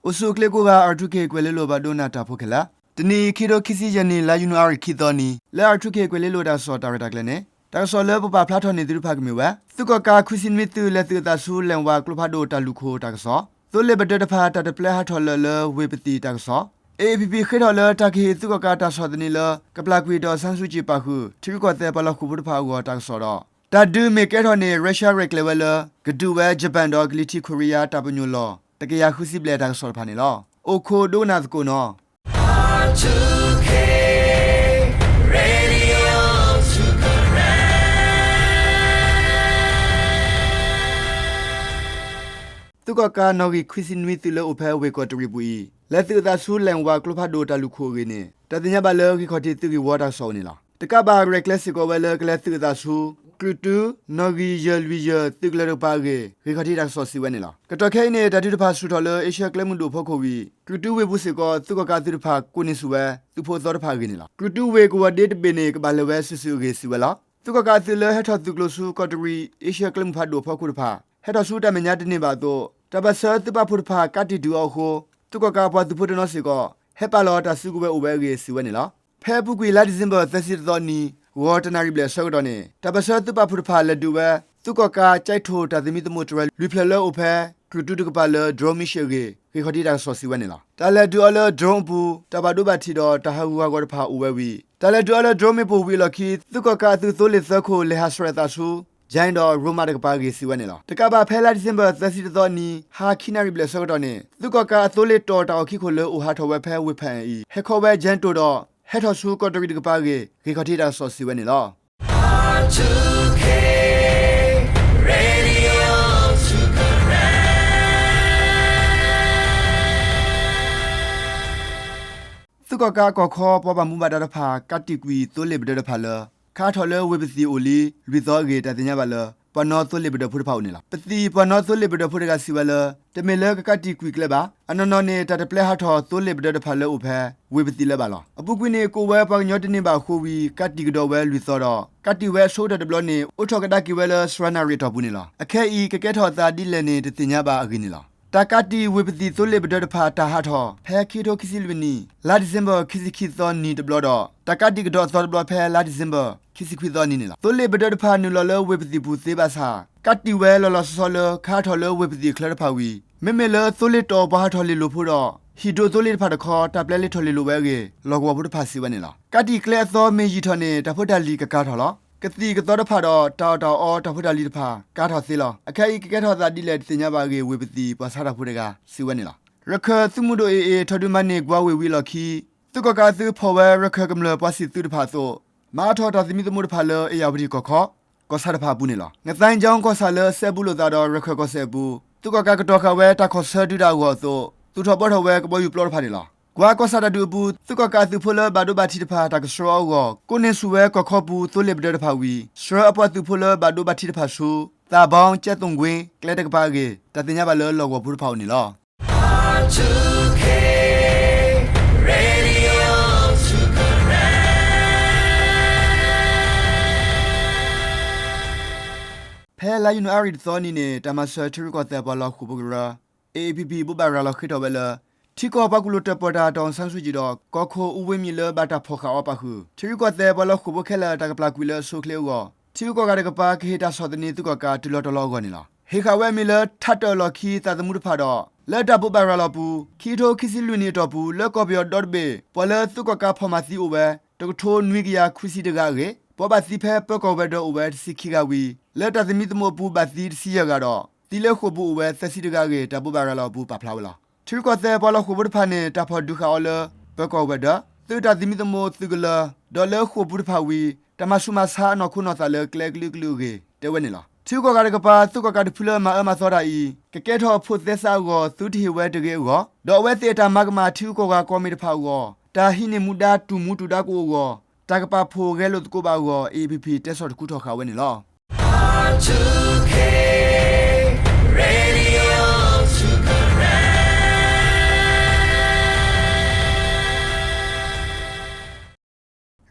အိၣ်ဆူၣ်အိၣ်ချ့ကိးဂၤ R two K ကွဲၤလ့လိၤပှၤဒိကနၣ်တၢ်ဖိခဲလၢာ်, တနံၤအံၤ ခံထိခံဆံယဲၢ်နံၣ် လါယနူၤအါရံၤ ခံသီနံၤ လၢ R two K ကွဲၤလ့လိၤတၢ်ကစီၣ်တၢ်ရဲၣ်တၢ်ကျဲၤန့ၣ် တၢ်ကစီၣ်လၢပပာ်ဖျါထီၣ်န့ၢ်သုတဖၣ်ကမ့ၢ်ဝဲ သုးကီၣ်ကးခွံဆံနွံသုး လဲၤသုးအသးဆူ လဲၣ်ဝါကျိဖးဒိၣ်တၢ်လူၢ်ခိၣ်တၢ်ကစီၣ်, သိလ့ၣ်ပဒၢးတဖၣ် တၢ်တပျဲဟးထီၣ်လၢာ်လၢဝ့ၢ်ပသံၣ်တၢ်ကစီၣ်, A A P P ဃ့ထီၣ်လၢတၢ်ကဟ့ၣ်သုးကီၣ်ကးတၢ်ဆီၣ်သနံးလၢ ကပျၢ်ကွံာ်ဒီးဆန်းစုကြည်ပာ်ဃုာ် ထံရူၢ်ကီၢ်သဲးပှၤလီၢ်ဃိာ်ဖိတဖၣ်အဂီၢ်တၢ်ကစီၣ်ဒီး တၢ်ဒုးမ့ၢ်ကဲထီၣ်န့ၣ် ရၢရှါရဲၣ်ကျဲၤဝဲလၢ ကဒုးဝဲ ယပၣ်ဒီးကလံၤထံးခိရံယါ တၢ်ပညိၣ်လီၢ် တကယၤဃုဆံဘျဲၣ်တၢ်ကစီၣ်တဖၣ်န့ၣ်လီၤ. အိၣ်ခိးဒိကနၣ်သကိးနီၤ. သုးကီၣ်ကးနီၣ်ဂံၢ်ခွံဆံနွံသုးလၢအိၣ်ဖဲဝ့ၢ်ကီၢ်တရံးပူၤအံၤ လဲၤသုးအသးဆူ လဲၣ်ဝါကျိဖးဒိၣ်တၢ်လူၢ်ခိၣ်အဂ့ၢ်န့ၣ် တၢ်သ့ၣ်ညါဘၣ်လၢ ဂံၢ်ခီၣ်ထံးသုးဂ့ၢ်ဝီတၢ်ကစီၣ်အိၣ်န့ၣ်လီၤ. တကးဘၣ် ရဲၣ်ကျဲၤစ့ၢ်ကီးဝဲလၢ ကလဲၤသုးအသးဆူ ကြုၢ်တု နီၣ်ဂံၢ်ယဲၢ်လွံၢ်ယဲၢ် သုးကလၢၤတကပၤအဂ့ၢ် ဂံၢ်ခီၣ်ထံးတၢ်ကစီၣ်စံးဝဲန့ၣ်လီၤ. ကတီၢ်ခဲအံၤန့ၣ် တၢ်ထုကဖၣ်ဆူၣ်ထီၣ်လၢ အ့ရှၢၣ်ကျဲမုၢ်ဒိၣ်ဖီခိၣ်ဝံၤ ကြုၢ်တုဝ့ၢ်ပူၤစ့ၢ်ကီး သုးကီၣ်ကးအသုးတဖၣ် ကိးန့ၢ်ဆူၣ်ဝဲ သုးဖိအသီတဖၣ်အဂ့ၢ်န့ၣ်လီၤ. ကြုၢ်တုဝ့ၢ်ကဝီၤဒ့တဘ့ၣ်န့ၣ် ကဘၣ်လဲၤဝဲစုာ်စုာ်အဂ့ၢ် စံးဝဲလီၤ. သုးကီၣ်ကးအသုးလၢဟဲထီၣ်သုးကျိၤဆူ ကီၢ်တရံး အ့ရှၢၣ်ကျဲမုၢ်ဖးဒိၣ်အဖီခိၣ်တဖၣ် ဟဲထီၣ်ဆူတၢ်မဲာ်ညါတန့ၢ်ဘၣ်အသိး တၢ်ပၢၢ်ဆၢသုးပာ်ဖှိၣ်တဖၣ် ကးတံာ်တုၤအီၤအဃိ သုးကီၣ်ကးအပှၤသုးဖိတနီၤစ့ၢ်ကီး ဟဲပာ်လီၤတၢ်စုကဝဲၤအိၣ်ဝဲအဂ့ၢ် စံးဝဲန့ၣ်လီၤ. ဖဲအပူၤကွံာ် လါဒံၣ်စ့ဘၢၣ် သၢဆံတသီနံၤ ဂီၤတနၣ်ရံၣ်ဘျဲၣ်အဆၢကတီၢ်န့ၣ် တၢ်ပၢၢ်ဆၢသုးပာ်ဖှိၣ်တဖၣ် လဲၤဒုးဝဲ သုးကီၣ်ကး ကၠဲးထိၣ် တၢ်သမံသမိးတြဲၤလွံၢ်ဖျၢၣ်လၢအိၣ်ဖဲ ကြုၢ်တုတကပၤလၢ drone mission အဂ့ၢ် ဂံၢ်ခီၣ်ထံးတၢ်ကစီၣ်စံးဝဲန့ၣ်လီၤ. တၢ်လဲၤဒုးအီၤလၢ drone အပူၤ တၢ်ဘၣ်ဒိဘၣ်ထံးဒီး တၢ်ဟးဂူာ်ဟးဂီၤတဖၣ်အိၣ်ဝဲဝံၤ တၢ်လဲၤဒုးအီၤလၢ drone မ့ၣ်ပိၢ်ဝံၤအလီၢ်ခံ သုးကီၣ်ကးအသုးသိလ့ၣ်သၢခိၣ် လဲၤဟးဆှဲးအသးဆူ ကၠဲးဒီး ရိမးတကပၤအဂ့ၢ် စံးဝဲန့ၣ်လီၤ. တကးဘၣ် ဖဲလါဒံၣ်စ့ဘၢၣ် သၢဆံတသီနံၤ ဟါခံနၣ်ရံၣ်ဘျဲၣ်အဆၢကတီၢ်န့ၣ် သုးကီၣ်ကးအသိလ့ၣ်တီၤတၢ်အီၣ်ခံခိၣ်လၢအိၣ်ဟးထီၣ်ဝဲဖဲဝ့ၢ်ဖၣ်အံၤ ဟဲခီဝဲကၠဲးတိၤဒီး ဟဲထီၣ်ဆူကီၢ်တရံးတကပၤအဂ့ၢ် ဂံၢ်ခီၣ်ထံးတၢ်ကစီၣ်စံးဝဲန့ၣ်လီၤ. သုးကီၣ်ကးအကီၢ်ခီ ပှၤဘၣ်မူဘၣ်ဒါတဖၣ် ကးတံာ်ကွံာ်သိလ့ၣ်ပဒၢးတဖၣ်လၢ ခးထီၣ်လၢဝ့ၢ်ပသံၣ်အိၣ်လံ လွံၢ်သီအဂ့ၢ် တၢ်သ့ၣ်ညါဘၣ်လၢ ပှၤနီၣ်သိလ့ၣ်ပဒၢးဖိတဖၣ်အိၣ်န့ၣ်လီၤ. ပသံၣ်ပှၤနီၣ်သိလ့ၣ်ပဒၢးဖိတဂၤစံးဝဲလၢ တမ့ၢ်လၢကကးတံာ်ကွံာ်ကျဲဘၣ်, အနီၢ်နီၢ်န့ၣ် တၢ်တပျဲဟးထီၣ်သိလ့ၣ်ပဒၢးတဖၣ်လၢအိၣ်ဖဲ ဝ့ၢ်ပသံၣ်လၢၤဘၣ်လီၤ. အပူၤကွံာ်န့ၣ် ကိးဝဲပှၤကညီတန့ၢ်ဘၣ်အဃိဝံၤ ကးတံာ်ကဒီးဝဲလွံၢ်သီဒီး ကးတံာ်ဝဲအဆိကတၢၢ်တဘျီန့ၣ် အိးထီၣ်ကဒါက့ၤဝဲလၢ စှၤနၣ်ရံၣ်အတီၢ်ပူၤန့ၣ်လီၤ. အခဲအံၤ ကကဲထီၣ်အသးဒ်လဲၣ်န့ၣ် တသ့ၣ်ညါဘၣ်အဂ့ၢ်န့ၣ်လီၤ. တၢ်ကးတံာ်ဝ့ၢ်ပသံၣ်သိလ့ၣ်ပဒၢးတဖၣ် တၢ်ဟးထီၣ် ဖဲခံကထိခံဆံလွံၢ်နံၣ် လါဒံၣ်စ့ဘၢၣ် ခံဆံခံသီနံၤတဘျီဒီး တၢ်ကးတံာ်ကဒီးအသီတဘျီဖဲလါဒံၣ်စ့ဘၢၣ် ခံဆံခွံသီနံၤန့ၣ်လီၤ. သိလ့ၣ်ပဒၢးတဖၣ် နုာ်လီၤလၢဝ့ၢ်ပသံၣ်ပူၤသ့ဘၣ်ဆၣ် ကးတံာ်ဝဲလီၤလီၤဆီဆီလၢ ခးထီၣ်လၢဝ့ၢ်ပသံၣ်အချၢတဖၣ်ဝံၤ မ့မ့ၢ်လၢသိလ့ၣ်တီၤပှၤဟးထီၣ်လ့ၣ်လိၤဖိဒီး ဟံၣ်ဒိးသိလ့ၣ်တဖၣ်တခီ တၢ်ပျဲလ့ထီၣ်လ့ၣ်လိၤဝဲအဂ့ၢ် လီၢ်ကဝီၤဖိတဖၣ်စံးဝဲန့ၣ်လီၤ. ကးတံာ်ကျဲအသီမ့ၢ်ယံာ်ထီၣ်န့ၣ် တၢ်ဖိတၢ်လံၤကကၤထီၣ်လီၤ. ကသံၣ်ကသီတဖၣ်ဒီး တၢ်အီၣ်တၢ်အီတၢ်ဖိတၢ်လံၤတဖၣ် ကၤထီၣ်သ့လီၤ. အခဲအံၤ ကကဲထီၣ်သးဒ်လဲၣ် တသ့ၣ်ညါဘၣ်အဂ့ၢ် ဝ့ၢ်ပသံၣ်ပှၤဆါတၢ်ဖိတဂၤ စံးဝဲန့ၣ်လီၤ. ရခၢၣ်သုးမုၢ်ဒိၣ်အ့ၣ်အ့ၣ် ထီၣ်ဒုးမၤန့ၢ်ကွၢ်ဝ့ၢ်ဝံၤအလီၢ်ခံ သုးကီၣ်ကးအသုးဖီၣ်ဝဲရခၢၣ်ကမျၢၢ်ပှၤစံၣ်သုးတဖၣ်အသိး မၤအါထီၣ်တၢ်သမံသမိးတဖၣ်လၢ အ့ၣ်ယၣ်ဝတံၣ်ကီၢ်ခီ ကီၢ်ဆၣ်တဖၣ်အပူၤန့ၣ်လီၤ. ငသဲကၠီကီၢ်ဆၣ်လၢအစဲဘူးလိာ်သးဒီးရခၢၣ်ကီၢ်စဲၣ်အပူၤ သုးကီၣ်ကးကတီၤဃာ်ဝဲတၢ်ခီၣ်ဆၢဒုးတၢ်အဂီၢ်အသိး သူၣ်ထီၣ်ဘှီထီၣ်ဝဲကဘီယူၤပျီတဖၣ်န့ၣ်လီၤ. ကွၢ်ကီၢ်ဆၣ်တၢ်ဒုးအပူၤ သုးကီၣ်ကးအသုးဖိလၢဘၣ်ဒိဘၣ်ထံးတဖၣ် တၢ်ကဆှၢအီၤအဂီၢ် ကိးန့ၢ်ဆူၣ်ဝဲကီၢ်ခီပူၤသိလ့ၣ်ပဒၢးတဖၣ်ဝံၤ ဆှၢအပှၤသုးဖိလၢဘၣ်ဒိဘၣ်ထံးတဖၣ်ဆူ သၣ်ဘီ ကၠဲးသိၣ်ကွ့ ကျဲတကပၤအဂ့ၢ် တၢ်သ့ၣ်ညါဘၣ်လၢလီၢ်ကဝီၤဖိတဖၣ်အိၣ်န့ၣ်လီၤ. ဖဲလါယနူၤအါရံၤတသီနံၤန့ၣ် တၢ်မၤစၢၤထံရူၢ်ကီၢ်သဲးပှၤလီၢ်ဃိာ်ဖိကရၢ A A P P ဘိးဘၣ်ရၤလီၤဃ့ထီၣ်ဝဲလၢ ထံကီၢ်ပှၤကူၣ်လိာ်တၢၣ်ပီၣ်တၢ် ဒေါ်အောင်ဆန်းစုကြည် ဒီး ကီၢ်ခိၣ်အူဝ့မံၤလၢဘၣ်တၢ်ဖီၣ်ဃာ်အီၤပာ်ဃုာ် ထံရူၢ်ကီၢ်သဲးပှၤလီၢ်ဃိာ်ဖိခဲလၢာ် တၢ်ကပျၢ်ကွံာ်လၢအဆိအချ့အဂီၢ် ထံဂုၤကီၢ်ဂၤတကပၤ ကဟ့ၣ်တၢ်ဆီၣ်သနံးသုးကီၣ်ကးတုၤလီၤတီၤလီၤအဂီၢ်န့ၣ်လီၤ. ဟ့ၣ်ဃာ်ဝဲအမံၤလၢ ထးတၢၣ်လီၢ်ခံသးသမူတဖၣ်ဒီး လၢတၢ်ဘိးဘၣ်ရၤလီၤအပူၤ ခံကထိခံဆံလွံၢ်နံၣ်အတီၢ်ပူၤ လၢကီၢ်ပယီၤဒီတဘ့ၣ် ပှၤလၢသုးကီၣ်ကးဖီၣ်မၤသံအိၣ်ဝဲ တကထိနွံကယၤခွံဆံတဂၤအဂ့ၢ် ပှၤဘၣ်သံဖဲပၢၤကီၢ်ဝဲၤဒၢးအိၣ်ဝဲတဆံခံဂၤဝံၤ လၢတၢ်သမံသမိးအပူၤဘၣ်သံတဆံယဲၢ်ဂၤဒီး သံလၢဃိာ်ပူၤအိၣ်ဝဲသၢဆံတဂၤအဂ့ၢ် တၢ်ဘိးဘၣ်ရၤလီၤအပူၤပာ်ဖျါဝဲလီၤ. ထံရူၢ်ကီၢ်သဲးပှၤလီၢ်ဃိာ်ဖိတဖၣ်န့ၣ် တၢ်ဖီၣ်ဒုးဃာ်အီၤလၢ ပၢၤကီၢ်ဝဲၤဒၢး သုးတၢ်သမံသမိးသုးကလၢၤ ဒီးလၢဃိာ်ပူၤတဖၣ်ဝံၤ တၢ်မၤဆူးမၤဆါအနီၢ်ခိနီၢ်သးလၢကျဲအကလုာ်ကလုာ်အဂ့ၢ် တဲဝဲန့ၣ်လီၤ. ထံဂုၤကီၢ်ဂၤတကပၤ သုးကီၣ်ကးတဖုလၢမၤအၢမၤသီတၢ်အံၤ ကကဲထီၣ်ဖိးသဲစးအဂီၢ် သုတဟ့ၣ်ဝဲတဂ့ၤအဂီၢ် ဒီးအဝဲသ့ၣ်အတၢ်မၤကမၣ်ထံဂုၤကီၢ်ဂၤကီၢ်မ့ၢ်တဖၣ်အဂီၢ် တၢ်ဟံးန့ၢ်မူဒါတူၢ်မူတူၢ်ဒါကအိၣ်အဂီၢ် တၢ်ကပာ်ဖှိၣ်ဂဲၤလိာ်သကိးဘၣ်အဂီၢ် A A P P တဲဆီၣ်တခူထီၣ်ဃာ်ဝဲန့ၣ်လီၤ.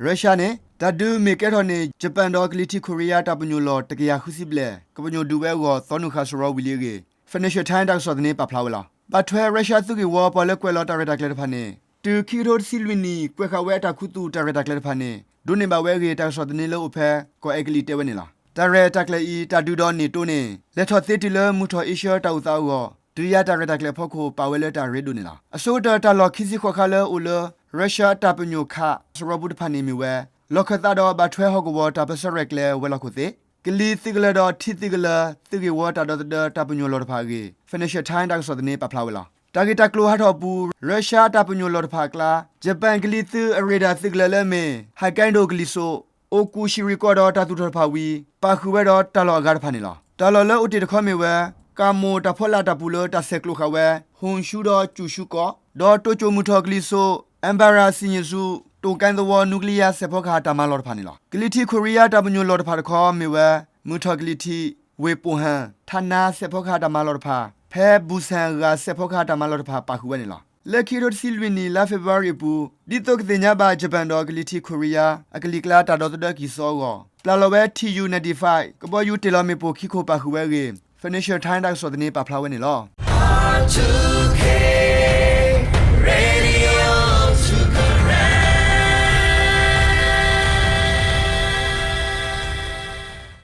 ရၢရှၢၣ်န့ၣ် တၢ်ဒုးမ့ၢ်ကဲထီၣ်န့ၢ် ယပၣ်ဒီးကလံၤထံးခိရံယါ တၢ်ပညိၣ်လီၢ် တကယၤဃုဆံဘျဲၣ် ကပညိၣ်ဒုးဝဲအဂီၢ် သီနုာ်ဃာ်စရီဝံၤလံအဂ့ၢ် Financial Times တၢ်ကစီၣ်သန့ပာ်ဖျါဝဲလီၤ. ဘၣ်ထွဲ Russia သုးဂ့ၢ်ဝီ ပှၤလၢကွဲးလီၤတၢ်ရဲၣ်တၢ်ကျဲၤတဖၣ်န့ၣ် တုၤခံကထိတဆံလွံၢ်နံၣ် ကွဲးဃာ်ဝဲအတၢ်ခူသူၣ်တၢ်ရဲၣ်တၢ်ကျဲၤတဖၣ်န့ၣ် ဒိးန့ၢ်ဘၣ်ဝဲအဂ့ၢ် တၢ်ကစီၣ်သန့လၢအိၣ်ဖဲ ကီၢ်အဲကလံးတဲဝဲန့ၣ်လီၤ. တၢ်ရဲၣ်တၢ်ကျဲၤအံၤ တၢ်ဒုးဒီး NATO န့ၣ် လဲၤထီၣ်သ့တုၤလၢမုၢ်ထီၣ်အ့ရှၢတၢ်အိၣ်သးအဂီၢ် တြံၤယါတၢ်ရဲၣ်တၢ်ကျဲၤအဖီခိၣ် ပာ်ဝဲလၢတၢ်ရ့ဒိၣ်န့ၣ်လီၤ. အဆိကတၢၢ် တၢ်လီၢ်ခံဆံဃိးခါလၢအိၣ်လၢ Russia အတၢ်ပညိၣ်ခး စရီပူတဖၣ်န့ၣ်မ့ၢ်ဝဲ လီၢ်ခၢၣ်သးဒီးဘၣ်ထွဲဟီၣ်ကဝီၤတၢ်ပၢဆှၢရဲၣ်ကျဲၤဝဲၤလီၢ်ခိၣ်သ့ၣ် ကလံၤသုးကလၢၤဒီးထံသုးကလၢၤ သုးဂ့ၢ်ဝီတၢ်ဒီသဒၢတၢ်ပညိၣ်လီၢ်တဖၣ်အဂ့ၢ် Financial Times တၢ်ကစီၣ်သန့ပာ်ဖျါဝဲလီၤ. တၢ်ဂ့ၢ်တၢ်ကျိၤဟးထီၣ်အပူၤ Russia အတၢ်ပညိၣ်လီၢ်တဖၣ်အကျါ ယပၣ်ကလံၤသုးအရ့ဒါသုးကလၢၤလၢအမ့ၢ် Hokkaido ကလံၤစိး အိၣ်ကူၣ်ဆံးရံၣ်ကီၢ်ဒီးတၢ်သူၣ်ထီၣ်တဖၣ်ဝံၤ ပာ်ဃုာ်ဝဲဒီးတၢ်လီၢ်အဂၤတဖၣ်န့ၣ်လီၤ. တၢ်လီၢ်လၢအိၣ်တ့ၢ်တခီမ့ၢ်ဝဲ ကၤမိၣ်တၢ်ဖီလာ်တၢ်ပူၤလၢတၢ်ဆဲးကျိးဃာ်ဝဲ Honshu ဒီးကၠူၣ်ၡူကီၢ် ဒီးတိၢ်ကၠိၣ်မုၢ်ထီၣ်ကလံၤစိး Ebara စံၣ်ညီၣ်စူး တိၣ်ကဲသဝီ nuclear စဲးဖီကဟၣ်တၢ်မၤလီၢ်တဖၣ်န့ၣ်လီၤ. ကလံၤထံးခိရံယါတၢ်ပညိၣ်လီၢ်တဖၣ်တခီမ့ၢ်ဝဲ မုၢ်ထီၣ်ကလံၤထံး ဝ့ၢ်ပိၣ်ဟၣ် ထးနါစဲးဖီကဟၣ်တၢ်မၤလီၢ်တဖၣ် ဖဲ Busan ဂၤစဲးဖီကဟၣ်တၢ်မၤလီၢ်တဖၣ်ပာ်ဃုာ်ဝဲန့ၣ်လီၤ. လၢခံကထိတဆံလွံၢ်နံၣ် လါ February အပူၤ ဒ်သိးကသ့ၣ်ညါဘၣ် ယပၣ်ဒီးကလံၤထံးခိရံယါ အကလံၤကျါတၢ်ဒီသဒၢကံၢ်စီအဂီၢ် ပျၢ်လီၤဝဲ T U ninety-five ကဘီယူၤတ့ၢ်လီၤမ့ၣ်ပိၢ်ခံခိၣ်ပာ်ဃုာ်ဝဲအဂ့ၢ် Financial Times တၢ်ကစီၣ်သန့ပာ်ဖျါဝဲန့ၣ်လီၤ.